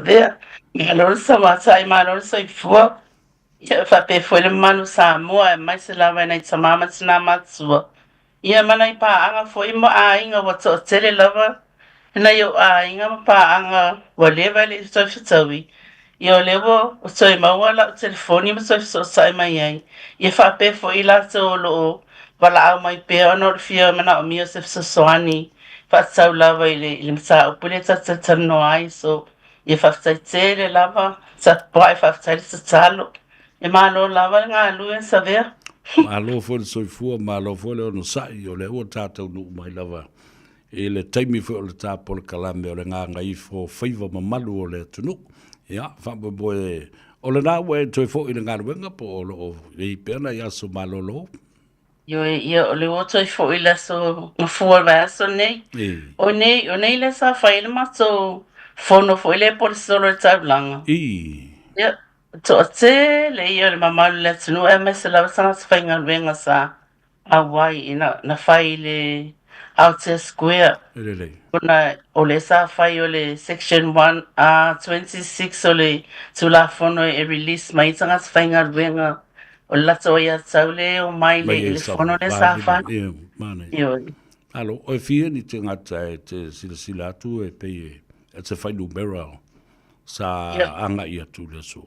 Savea. Malo le tamatai, malo le soifua. Ia, faapea foi le mamalu o Samoa, aemaise lava i nai tama ma tinā matutua. Ia, ma nai paaga foi ma aiga ua toatele lava nai ou aiga ma paaga ua leva e le i toe fetaui. Ia, o lea ua toe maua lau telefoni ma toe fesootai mai ai. Ia faapea foi i latou o lo o valaau mai pea ona o le fia manaomia o se fesoasoani faatatau lava i le, i le mataupu lea tatou te talanoa ai. So, ia faafetai tele lava, tapuai faafetai le tatalo. E malo lava le galue Savea. Malo foi le soifua, malo foi le onosai, o lea ua ta taunuu mai lava i le taimi foi o le ta polokalame o le gagaifo o faiva mamalu o le atunuu. Ia, faamoemoe o lena ua e toe foi i le galuega po o lo o i ai pea nai aso malolo. Ioe, ia, o le ua toe foi i le aso Gafua o le vaiaso lenei. O nei, o nei lea sa fai ai le matou fono foi lea po o le solo i le taulaga. Ia, toatele ia o le mamalu o le atunuu aemaise lava tagata faigaluega sa auai ina na fai i le Aotea Square. E lelei. Ona o lea sa fai o le Section 1, 26 o le Tulafono e release mai ai tagata faigaluega o le latou aiatatau lea e omai i le, i le fono lea sa fai. Ia, manaia. Ioe. Alo, o e fia ni tagata e te silasila atu e pei e te fuainumera sa agai atu i le aso.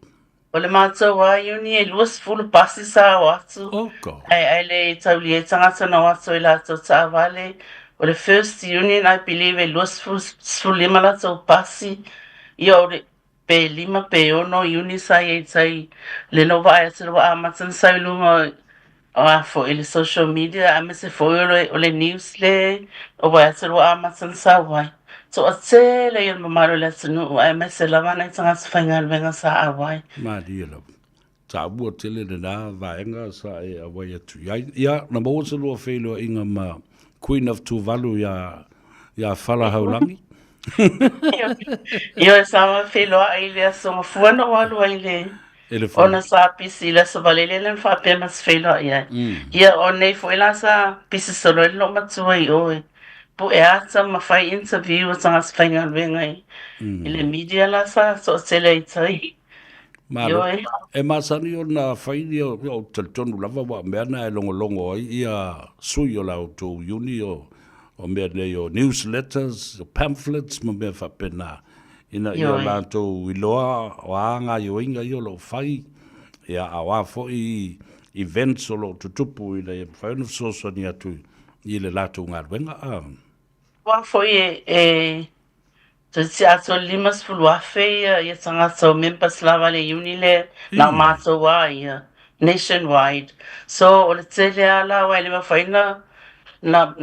O le matou lava iuni e 20 pasi sa o atu. Oka. Ae, ae le taulia ai tagata na o atu ai latou taavale. O le first union I believe e 20, 15 latou pasi. Ia o le, pe lima pe ono iuni sa i ai tai le na ou vaai atu ua amata ona sau i luga o a foi le social media aemaise foi o le, o le news le o vaai atu ua amata ona sau ai. Toatele ia le mamalu o le atunuu aemaise lava nai tagata faigaluega sa auai. Malie lava. Taua tele lena vaega sa e auai atu i ai. Ia, na maua se lua feiloaiga ma Queen of Tuvalu iā, iā Fala Haulangi. Ioe, sa ma feiloai i le aso Gafua na ou alu ai i le ona sa pisi i le aso Valele lea na faapea ma se feiloai ai. Ia, o nei foi la sa pisi solo ai le loomatua i o e pue ata ma fai interview a tagata faigaluega i le media la sa toatele ai tai. Malo. E masani ona fai ia, ou te talitonu lava aua o mea na e logologo ai ia sui o la outou iuni o, o mea nei o newsletters, o pamphlets ma mea faapena, ina ia latou iloa o a gaioiga ia o lo o fai, ia a o a foi events o lo o tutupu ina ia mafai ona fesoasoani atu i le latou galuega. A. Aua foi e Toeitiiti atoa le 50,000 ia ia tagata o members lava a le uni lea na o matou a ia nationwide. So o le tele a la aua e le mafai na na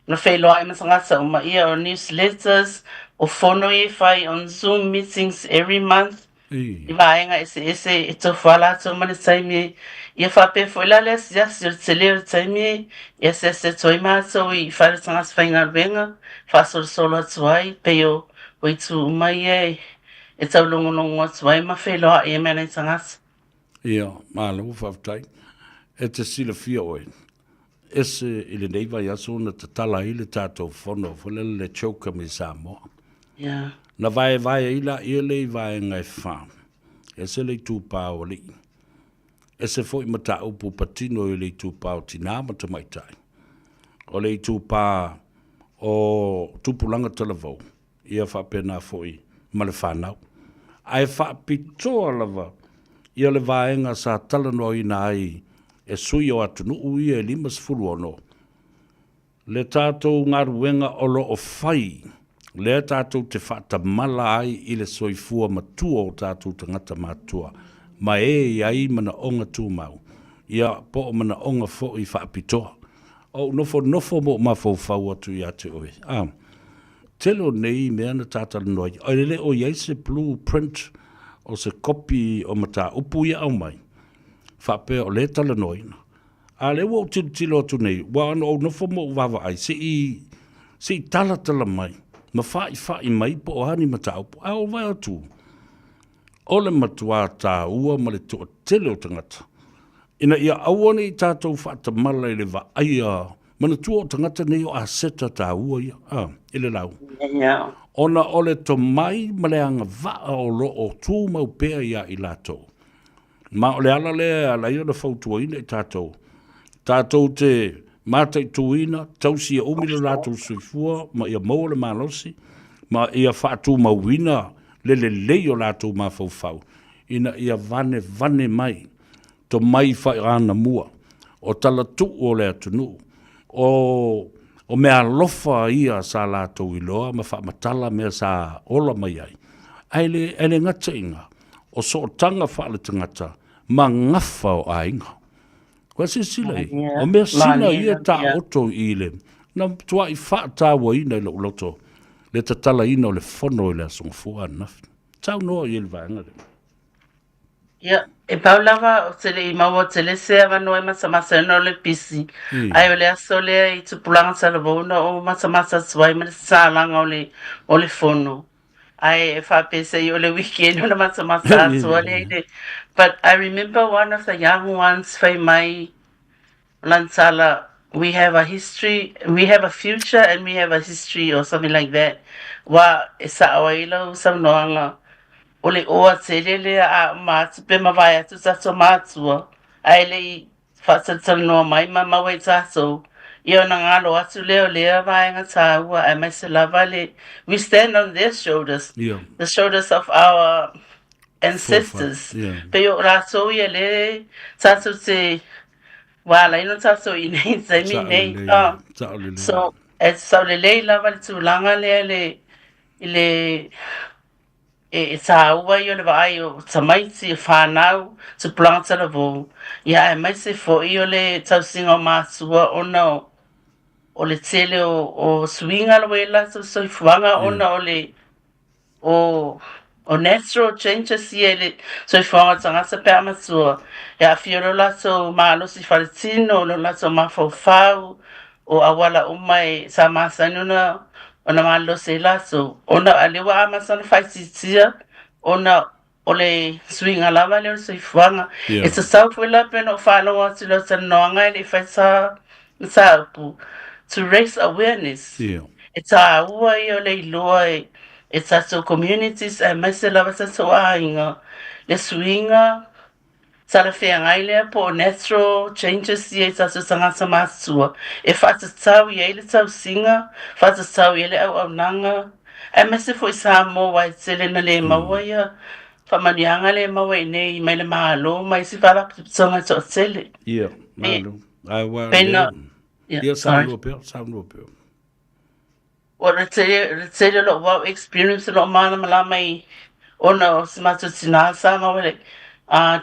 na feiloai ma tagata uma ia o newsletters, o fono ia e fai on zoom meetings every month. I vaega eseese e tofu a latou ma le taimi ia faapea foi la le asiasi o le tele o le taimi e asiasi atu ai matou i fale tagata faigaluega faasolosolo atu ai pei o o itu uma ia e taulogologo atu ai ma feiloai ai ma nai tagata. Ia, malo faafetai. E te silafia oe, ese i lenei vaiaso na tatala ai le tatou fono foi lele le CHOGM i Samoa. Yeah. Na vaevae ai laia lea i vaega e fā. Ese le itupa o alii, ese foi mataupu patino i le itupa o tinā ma tamaitai. O le itupa o tupulaga talavou, ia faapena foi ma le fanau. Ae faapitoa lava ia le vaega sa talanoaina ai e sui o atunuu ia e 56, le tatou galuega o lo o fai, lea tatou te faatamala ai i le soifua matua o tatou tagata matutua ma e i ai manaoga tumau, ia po o manaoga foi faapitoa. Ou nofonofo ma ou mafaufau atu ia te oe, a, tele o nei mea na ta talanoa ai, e le o i ai se blue print o se kopi o mataupu ia aumai, faapea o lea e talanoaina. A o lea ua ou tilotilo atu nei, ua ona ou nofo ma ou vaavaai, se i, se i talatala mai ma fa'ifa'i mai po o a ni mataupu. Ae ou vaai atu, o le matuā tāua ma le toatele o tagata, ina ia aua ne i tatou faatamala i le vaaia Manatua o tagata nei o aseta tāua ia, a, i le lau. Ona o le tomai ma le agavaa o lo o tumau pea iā i latou. Ma o le ala lea e ala ai ona fautuaina i tatou, tatou te mataituina, tausi ia umi lo latou soifua ma ia maua le malosi, ma ia faatumauina le lelei o latou mafaufau, ina ia vanevane mai tomai faaanamua, o talatuu o le atunuu, o o meaalofa ia sa latou iloa ma faamatala mea sa ola mai ai. Ae le, ae le gata i ina, o sootaga faaletagata ma gafa o aiga. Ua silasila i, o mea sina ia taoto i le, na matuai faatauaina i lou loto le tatalaina o le fono i le Aso Gafua ananafi. Saunoa i ai le vaega lea. Ia, e pau lava ou te le i maua tele se avanoa e matamata ai ona o le pisi, ae o le aso lea i Tupulaga Talavou na ou matamata atu ai ma le tatalaga o le, o le fono. Ae e faapea se i o le weekend ona matamata atu lea i le. But I remember one of the young ones fai mai lana tala, we have a history, we have a future and we have a history or something like that. Wa e sa'o ai lau saunoaga, o le oa tele lea a uma atu pe mavae atu tatou matua, ae le i faatalatalanoa mai ma maua i tatou, ia ona galo atu lea o lea vaega tāua aemaise lava le, we stand on their shoulders, the shoulders of our ancestors. Pei o latou ia le tatou te ua ala ai ona tatou i nei taimi nei. So, e saolelei lava le tulaga lea le, i le e tāua ai o le vaai o tamaiti, o whānau, tupulaga talavou, ia aemaise foi o le tausiga o matua ona o, o le tele o, o suiga lava i latou soifuaga ona o le o o natural changes ia i le soifuaga o le tagata pe a matua, e aafia lo latou malosi faletino, lo latou mafaufau, o auala uma e sa masani ona ona malolosi ai latou, ona a lea ua amata ona faaitiitia ona o le suiga lava lea o le soifuaga. E tatau foi la pei ona ou faalogo atu i lau talanoaga e le i fai sa mataupu, to raise awareness. E tāua ia o le iloa e, e tatou communities aemaise lava tatou aiga le suiga talafeagai lea po o natural changes ia i tatou tagata matutua e faatatau i ai le tausiga, faatatau i ai le auaunaga, aemaise foi Samoa aua e tele ina le maua ia faamanuiaga lea e maua i inei mai le Malo ma isi faalapotopotoga e toatele. Ia, malo. Ae ua lea. Ia, saunoa pea, saunoa pea. O le tele, le tele o lou au experience o lou malamalama i ona o si matou tinā sa maua i le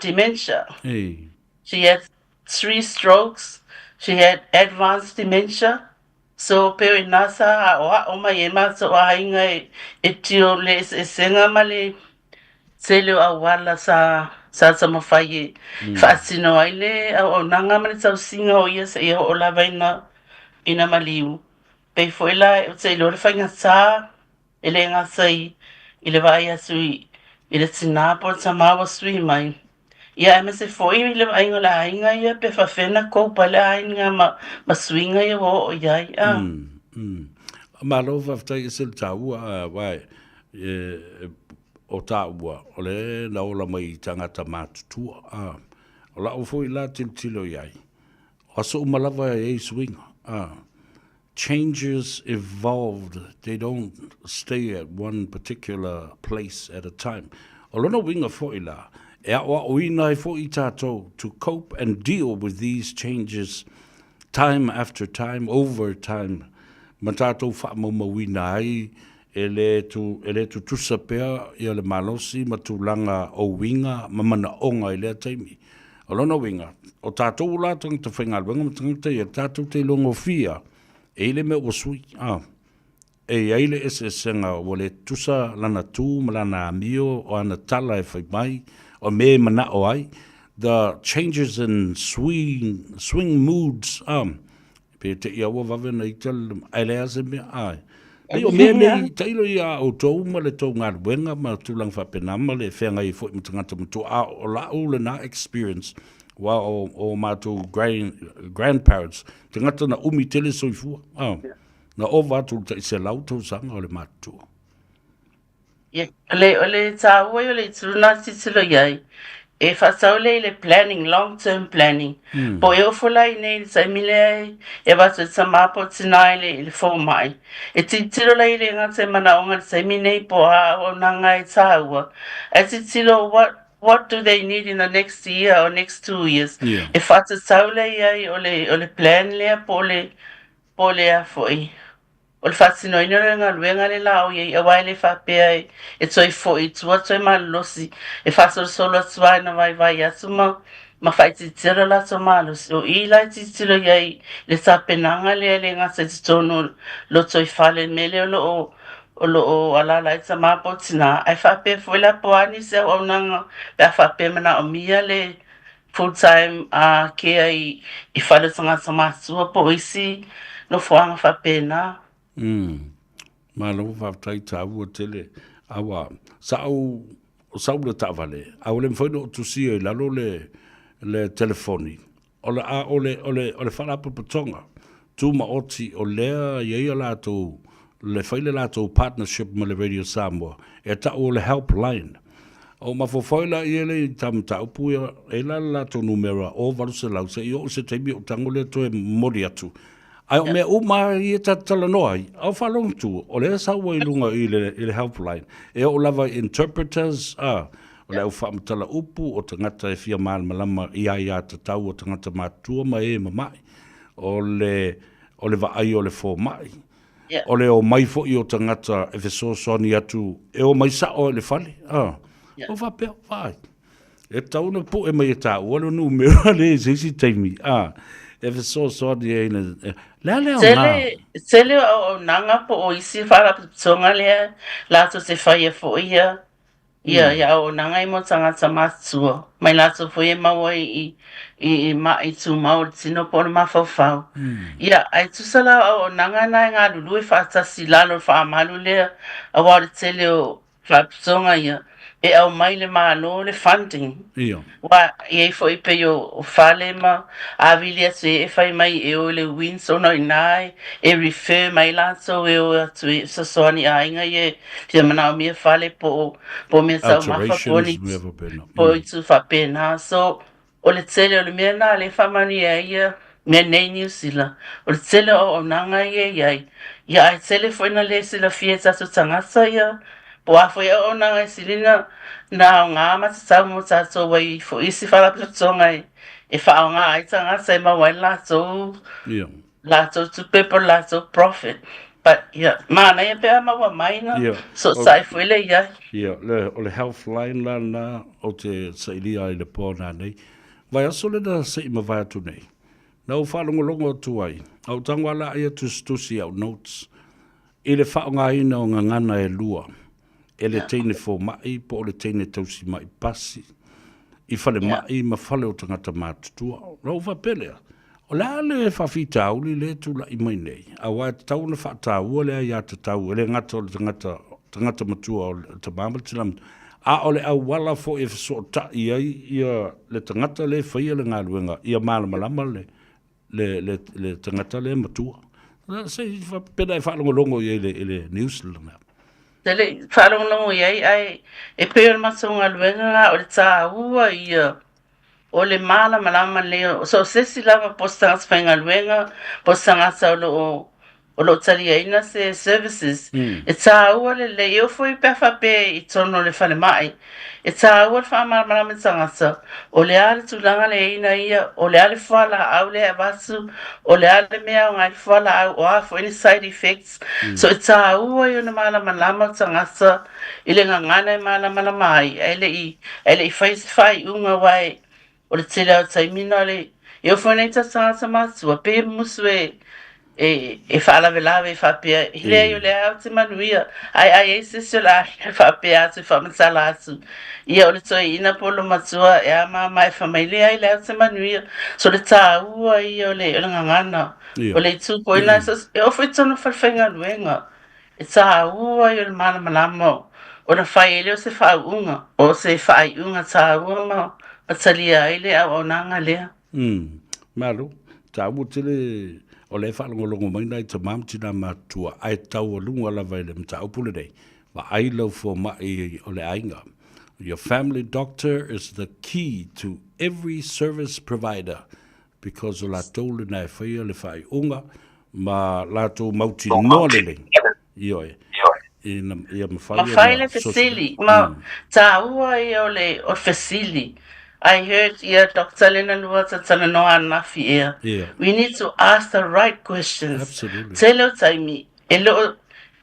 dementia. Ei. She had 3 strokes, she had advanced dementia, so pei o inā sa aʻoaʻo mai ai matou aiga e, e tio le eseesega ma le tele o auala sa sa taumafai e faatino ai le auaunaga ma le tausiga o ia seia oo lava ina ina maliu. Pei foi la ou te iloa le faigata e le gata i, i le vaai atu i, i le tinā po o le tamā ua sui mai. Ia aemaise foi i le vaaiga o le aiga ia pe faafefea ona cope ai le aiga ma, ma suiga ia ua oo i ai. Ah. Mm, mm. Malo faafetai e ese le taua aua e, e, o taua o le na ola mai i tagata matutua. Ah. O lau foi la tilotilo i ai, O aso uma lava e ai suiga. Ah. Changes evolved, they don't stay at one particular place at a time. O lona uiga foi la, e aʻoaʻoina ai foi tatou to cope and deal with these changes time after time, over time, ma tatou faamaumauina ai e le tu, e le tutusa pea ia le malosi ma tulaga o uiga ma manaoga i lea taimi. O lona uiga, o tatou la tagata faigaluega ma tagata ia, tatou te iloagofie e i le mea ua sui, a, e i ai le eseesega ua le tutusa lana tu ma lana amio, o ana tala e fai mai, o mea e manao ai, the changes in swing, swing moods, a, Pe te ia ua vave na ita le ae leai se mea, ae. Pei o mea nei, tailo ia a outou ma le tou galuega ma tulaga faapena ma le feagai ai foi ma tagata matua, a o la'u lena experience. Aua o matou grandparents, tagata na umi tele soifua, na ova atu i le tai 100 tausaga o le matutua. Ia, o le tāua ia o le itu lena tilotilo i ai, e faatatau lea i le planning, long term planning. Po o e ofo la i inei i le taimi lea e avatu ai le tama po o le tina i le fomai. E tilotilo la i le gata i manaoga i le taimi nei po o a auaunaga e tāua, ae tilotilo what do they need in the next year or next 2 years. E faatatau lea i ai o le plan lea po o le a foi. O le faatinoina o le galuega le la o i ai, aua e le faapea e toe foi i tua toe malolosi, e faasolosolo atu lava ina vaivai atu ma faaitiitia lo latou malosi. O i la e tilotilo i ai le tapenaga lea e le gata i totonu o lotoifale, le mea lea o lo o alaala ai tama po o tina, ae faapea foi la po o a nisi auaunaga pe a faapea e manaomia le full time care i fale o tagata matutua po o isi nofoaga faapena. Malo faafetai, taua tele. Aua sa'u o sau le taavale, a ua le mafai ona ou tusia i lalo le telefoni, o le a o le faalapotopotoga tumaoti o lea e i ai a latou le fai le latou partnership ma le Radio Samoa e ta'u o le helpline. O mafaufau ai laia lea i ta mataupu ia, e la le latou numera o 800 seia oo i se taimi ou tago lea toe momoli atu. Ae o mea uma ia ta te talanoa ai, a o faalogo atu, o lea e sau ai i luga i le helpline, e oo lava i interpreters, a, o le au faamatala upu, o tagata e fia malamalama i aiatatau o tagata matutua ma e mama'i, o le vaai o le fomai, o le omai foi o tagata e fesoasoani atu, e omai sa'o ai i le fale, a, o faapea, vaai. E tatau ona pu'e mai e tāua le numera lea i se isi taimi, a, e fesoasoani ai le a le aoga. Tele o auaunaga po o isi faalapotopotoga lea latou te faia foi ia auaunaga i mo tagata matutua mai latou foi e maua i ma'i tumau o le tino po o le mafaufau. Ia, ae tusa la o auaunaga na e galulue faatasi i lalo o le faamalu lea, aua o le tele o faalapotopotoga ia e aumai le Malo le funding. Aua e i ai foi pei o fale ma avili atu e fai mai e o i le WINZ ona o i ina e refer mai latou e o atu e fesoasoani i aiga ia e fia manaomia fale po o mea taumafa po o ni Alterations, mea faapena. po o itu faapena. So, o le tele o le mea lena lea e faamanuia ai ia mea nei Niu Sila, o le tele o auaunaga ia e i ai, ia ae tele foi na le silafia e tatou tagata ia, po o a foi auaunaga e sili na aoga ma tatau mo tatou ai foi isi faalapotopotoga e faaaoga ai tagata e maua ai le latou tupe po o le latou profit. But ia, manaia pe a maua mai na soosai foi lea i ai. Ia, o le health line la lena ou te sailia ai i le po nanei. Vaiaso lena se i mavae atu nei, na ou faalogologo atu ai, a ou tago lava laia tusitusi i au notes, i le faaaogaina o gagana e lua e le teine fomai po o le teine tausima'i pasi i falemai ma fale o tagata matutua. Ona ou faapea lea, o le a le faafitauli lea e tula'i mai nei, aua e tatau ona faataua le aiatatau e le gata o le tagata, tagata matua o le tama ma le tina matua, a o le auala foi e fesoota'i ai ia le tagata lea e faia le galuega ia malamalama le tagata lea matua. Se i faapena e faalogologo i ai i le news lena. Te le i faalogologo i ai, ae e pei o le matou galuega la, o le taua ia o le malamalama lelei o so o se isi lava po o se tagata faigaluega, po o se tagata o lo o taliaina se services, e taua lelei. E oo foi pe a faapea i totonu o le falemai, e taua le faamalamalama i le tagata, o le a le tulaga lea e i ai ia, o le a le fualaau lea e avatu, o le a le mea e aoga ai le fualaau, o a foi ni side effects. So e taua ia ona malamalama o le tagata i le gagana e malamalama ai, ae le i fai se faaiuga aua o le tele lava o taimi na o le e oo foi nei tagata matutua pei e musu e faalavelave e faapea e leai o lea ou te manuia ae ai ai se isi o le aiga e faapea atu e faamatala atu ia o le toeaina po o le matua e a mama e fai mai leai lea ou te manuia. So le taua ia o le gagana o le itu foi lena e oo foi i totonu o falefaigaluega e taua ia o le malamalama ona fai ai lea o se faauuga o se faaiuga taua ma ma talia ai le auaunaga lea. Malo, taua tele o lea e faalogologo mai nai tama ma tina matutua, ae taualuga lava i le mataupu lenei, vaai lau fomai o le aiga. Your family doctor is the key to every service provider because o latou lena e faia le faaiuga ma latou mautinoa lelei. Ioe. Ina ia mafai Ma fai le fesili, ma taua ia o le o le fesili. I heard ia Doctor Lena Lua talanoa ananafi ea. We need to ask the right questions. Absolutely. Tele o taimi, e le o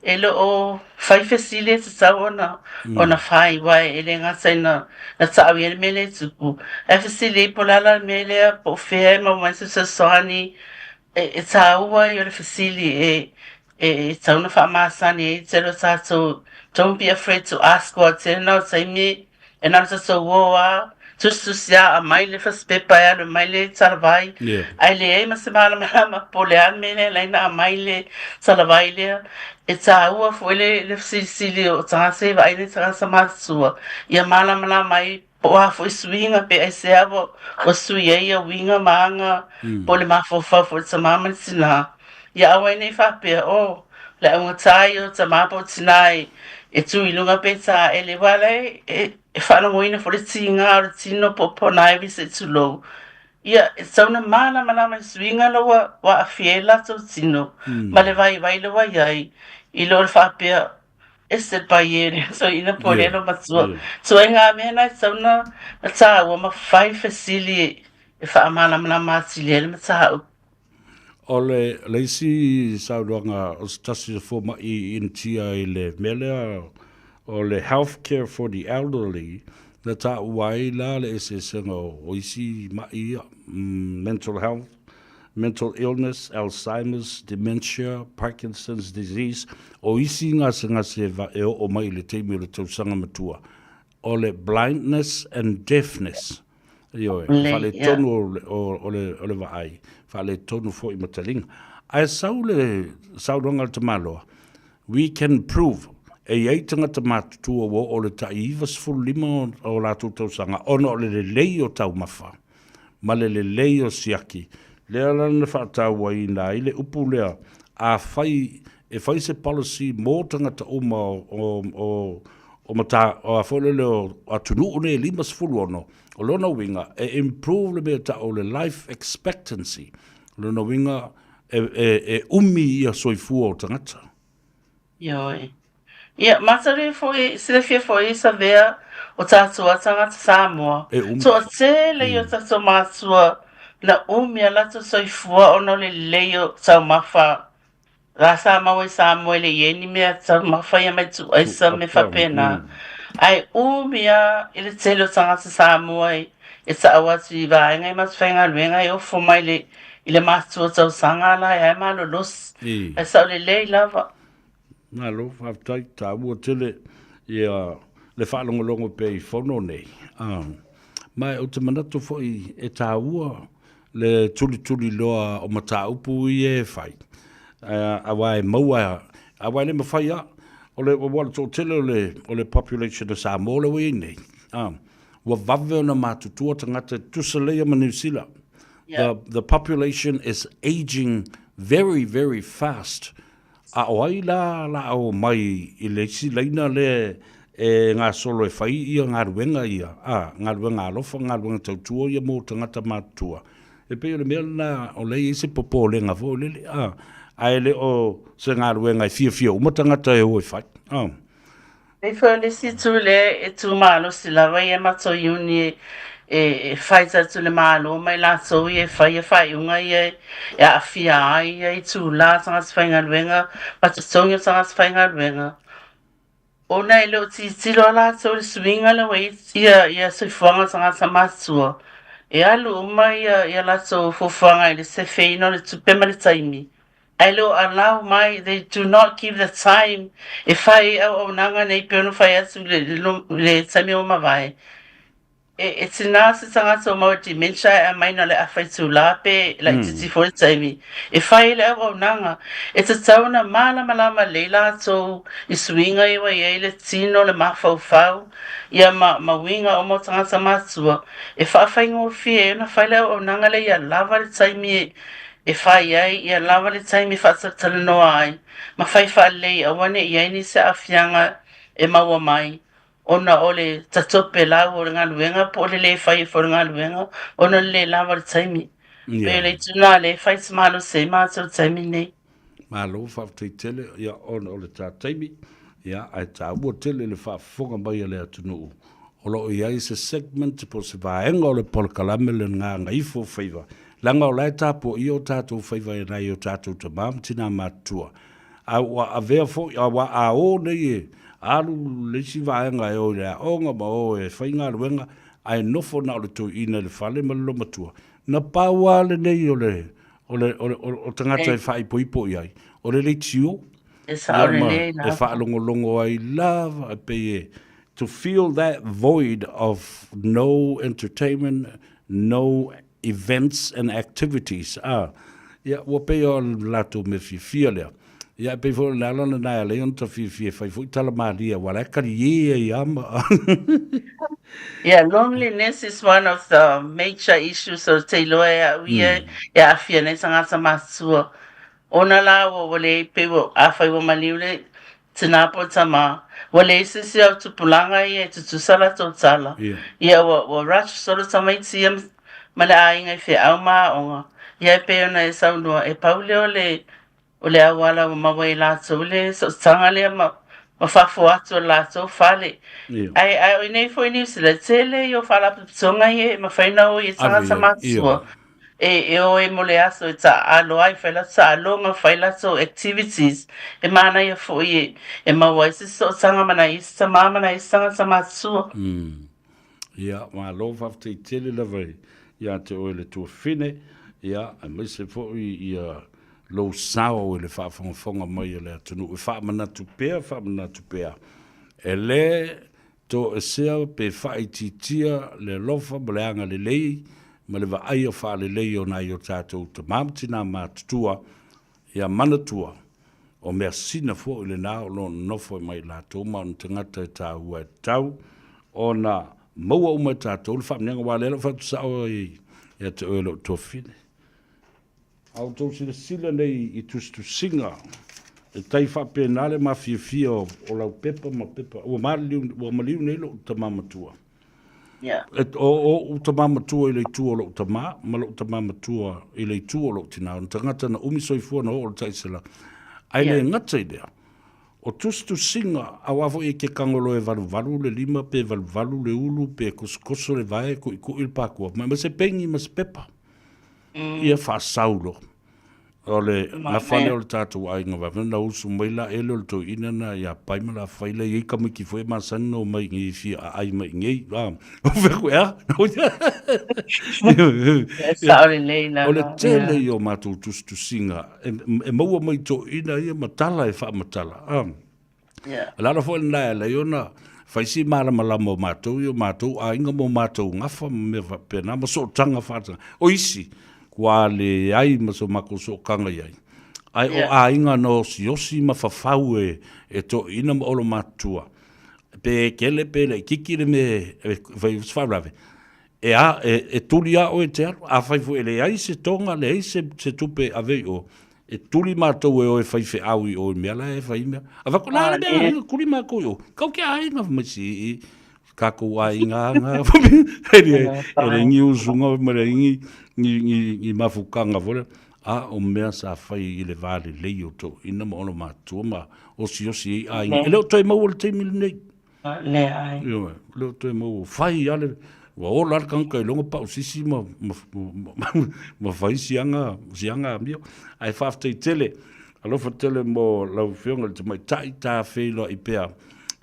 e le o fai fesili e tatau ona ona fai wai e le gata ina na ta'au i ai le mea lea e tupu. Ae fesili ai po o le a la le mea lea po o fea e maua mai se fesoasoani e, e tāua ai o le fesili e e tatau ona faamasani ai tele o tatou don't be afraid to ask aua tele na o taimi e na o tatou o a tusitusi a aumai le fasipepa e alu mai le talavai ae leai ma se malamalama po o le a le mea lea e ala ai ona aumai le talavai lea e taua foi le le fesilisili o tagata e vaai le tagata matutua ia malamalama ai po o a foi suiga pe aisea ua ua sui ai ia uiga ma aga po o le mafaufau foi o le tamā ma le tinā. Ia aua ai nei faapea, oh, le augata ia o tamā po o tinā e, e tū i luga pe tāele, aua la e, e, e faalogoina foi le tīgā o le tino po o ponaivi se i tulou. Ia, e tatau ona malamalama i suiga la ua, ua aafia ai le latou tino ma le vaivai la ua i ai, i lo le faapea, Ese pai e le toeaina po o le alo matua. Tuaiga mea na e tatau na tāua ma fai fesili e faamalamalama atili ai le mataupu. O le, le isi saunoaga o se tasi o fomai i Initia i le mea lea o le health care for the elderly, na taua ai la le eseesega o isi ma'i ia, mental health, mental illness, Alzheimer's, dementia, Parkinson's disease, o isi gasegase e oo mai i le taimi o le tausaga matua, o le blindness and deafness. Ioe, faaletonu o le, o le vaai, faaletonu foi ma taliga. Ae sau le saunoaga a le tamaloa, we can prove, e i ai tagata matutua ua oo i le tai 95 o latou tausaga ona o le lelei o taumafa. ma le lelei o siaki, lea la na faatauaina ai le upu lea, afai e fai se policy mo tagata uma o, o, o, o mata, o a foi lele o atunuu nei e 56, o lona uiga e improve le mea e ta'u o le life expectancy, o lona uiga e, e, e umi ia soifua o tagata. Ioe. Ia, matou foi, silafia foi i Savea o tātou a tangata Samoa. E umi. Toatele i o tātou mātua na umi a latou soifua ona o le lelei o taumafa rā sa maua i Samoa e le i ai ni mea taumafa ia mai tuaisa me faapena. Ae umi a i le tele o tagata Samoa e, e ta'u atu i vaega i matou faigaluega e ofo mai le, i le matua tausaga la e ae malolosi. Ae sao lelei lava. Malo, faafetai, taua tele ia le faalogologo pea i fono nei. Ma ou te manatu foi e taua le tulituliloa o mataupu ia e fai, aua e maua, aua e le mafai lava, o le, aua o le toatele o le, o le population o Samoa lea ua i ai nei, ua vave ona matutua tagata e tutusa lelei ma Niu Sila. The population is aging very, very fast. A o ai la la a omai i le isi laina lea e gasolo e fai ia galuega ia, a, galuega alofa, galuega tautua ia mo tagata matutua. E pei o le mea lena o lea e i ai se popolega foi lele, a, ae le o se galuega e fiafia uma tagata e o e fai, a. Pei foi o le isi itu lea e tū malosi lava ia matou iuni e e fight atu le Malo ma i latou ia e faia faaiuga ia e aafia ai ia itulā tagata faigaluega ma totogi o tagata faigaluega ona e le o tilotilo a latou i le suiga lea ua i ai ia ia soifuaga o tagata matutua e alu uma ia ia latou fuafuaga i le sefeina o le tupe ma le taimi. Ae le o allow mai, they do not give the time e fai ai auaunaga nei pei ona fai atu i le taimi ua mavae. e tinā se tagata ua maua dementia e aumai na o le afa itulā pe laitiiti foi le taimi e fai ai le auaunaga. E tatau ona malamalama lelei latou i suiga ia ua i ai le tino, le mafaufau, ia ma, ma uiga uma o tagata matua e faafaigofie ai ona fai le auaunaga lea ia lava le taimi e, e fai ai, ia lava le taimi e faatalatalanoa ai ma fai faalelei aua ne i i ai nisi aafiaga e maua mai ona o le tatope lau o le galuega po o le lē faia foi o le galuega ona o le lē lava o le taimi. Pei o le itu lena lea e fai si malosi ai matou i le taimi lenei. Malo faafetai tele, ia ona o le ta taimi, ia ae taua tele le faafofoga mai a le atunuu o lo o i ai se segment po o se vaega o le polokalame le Gagaifo o Faiva, leaga o la e tapuaia o tatou faiva e nai o tatou tama ma tina matutua. A ua avea foi, aua a o nei e alu le isi vaega e o i le aoga ma o e fai galuega, ae nofo na o le toeaina i le fale ma le loomatua, na pau lava lenei o le, o le, o le, o tagata e faaipoipo i ai, o le leitio. E sao lelei lava. E faalogologo ai lava, e pei e, to fill that void of no entertainment, no events and activities, a, ia, ua pei o le latou mea fiafia lea. Ia, e pei foi o le ala lena e ala ai ona ta fiafia e fai foi tala malie, aua o la e kaliē ai lava ma... Yeah, loneliness is one of the major issues o te iloa e au ia e aafia nei tagata matutua. Ona la ua ua leai pei ua afai ua maliu le tinā po o tamā, ua leai se isi au tupulaga ia e tutusa latou tala. Ia ua ua rush solo tamaiti ia ma le aiga i feau ma aoga. Ia e pei ona e saunoa, e pau lea o le o le auala ua maua e latou le sootaga lea ma, ma fafo atu o le latou fale. Ae, ae o inei foi i Niu Sila, tele ia o faalapotopotoga ia e mafai ona o i e tagata matutua e, e o ai mo le aso e taaalo ai, fai latou taaloga, fai latou activities, e manaia foi e, e maua ai se sootaga ma nai isi tamā ma nai isi tagata matutua. Ia, malo faafetai tele lava ia te oe le tuafine, ia, aemaise foi ia lou sao i le faafogafoga mai a le atunuu e faamanatu pea, faamanatu pea, e le toesea pe faaitiitia le alofa ma le agalelei ma le vaaia faalelei o nai o tatou tama ma tina matutua, ia manatua, o measina foi lena o lo o nonofo mai latou ma ona tagata e taua e tatau ona maua uma e tatou le faamanuiaga, aua o lea o lo o fai atu sao ai ia te oe lou tuafafine. A outou silasila nei i tusitusiga e tai faapena le mafiafia o lau pepa ma pepa, ua maliliu, ua maliu nei lou tama matua. Yeah. E, o, o ou tama matua i le itu o lou tama, ma lou tama matua i le itu o lou tina. O na tagata na umi soifua na oo le taisela. Ae yeah. le gata i lea, o tusitusiga, aua foi e ke kagolo e valuvalu le lima, pe valuvalu le ulu, pe kosokoso le vae, kuʻikuʻi le pakua, ma se pengi ma se pepa. Ia faasaulo. O le gafa lea o le tatou aiga vave na usu mai la ele o le toeaina na ia pai ma la fai la iai tamaiti foi e masani na omai i nei fia aai mai i nei a o fea koe a Sao lelei lava. O le tele ia o matou tusitusiga e maua mai toeaina ia ma tala e faamatala a. Yeah. O le ala foi lena e ala ai ona fai si malamalama o matou i o matou aiga ma o matou gafa ma mea faapena ma sootaga faataga. O isi, kua leai ma so matou sootaga i ai. Ae o aiga na osiosi ma fafau e, e toeaiina ma olomatua. Pe kele pe laitiiti le mea e fai ai se faalavelave, e a, e, e tuli lava oe e te alu. Afai foi e leai se toga, leai se, se tupe e ave i o, e tuli matou e o e fai feau i o i mea la e fai mea. A fai atu, la le mea aiga, tuli matou i o. Kau ke aiga, fai mai si i, kakou aiga anga. E le, e le ni usuga ma le ni, ni, ni, ni mafukanga foi lea. A o mea sa fai i le va lelei o toeaiina ma olomatua ma osiosi ai aiga. E le o toe maua i le taimi lenei. Leai. Ioe, le o toe maua. Fai lava le, ua ola lava le tagata i lona pausisi ma, ma, ma, ma fai siaga, siaga amio. Ae faafetai tele, alofa tele mo lau Afioga i le Tamaitai, ta feiloai pea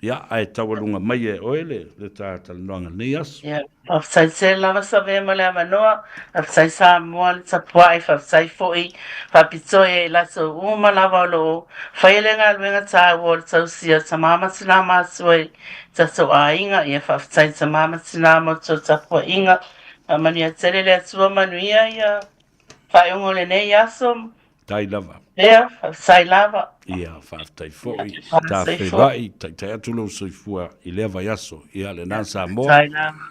Ia, ae taualuga mai e oe le, le ta talanoaga nei aso. Ia, faafetai tele lava Savea mo le avanoa, faafetai Samoa le tapuai, faafetai foi faapitoa ia i latou uma lava o lo o faia le galuega taua o le tausia o tama ma tina matutua i tatou aiga. Ia, faafetai tama ma tina mo le tou tapuaiga. Faamanuia tele le Atua, manuia ia faaiuga o lenei aso. Tai lava. Ia, faafetai lava. Ia, faafetai foi. Ta feiloai, taitai atu lou soifua i lea vaiaso. Ia, lena Samoa. Faafetai lava.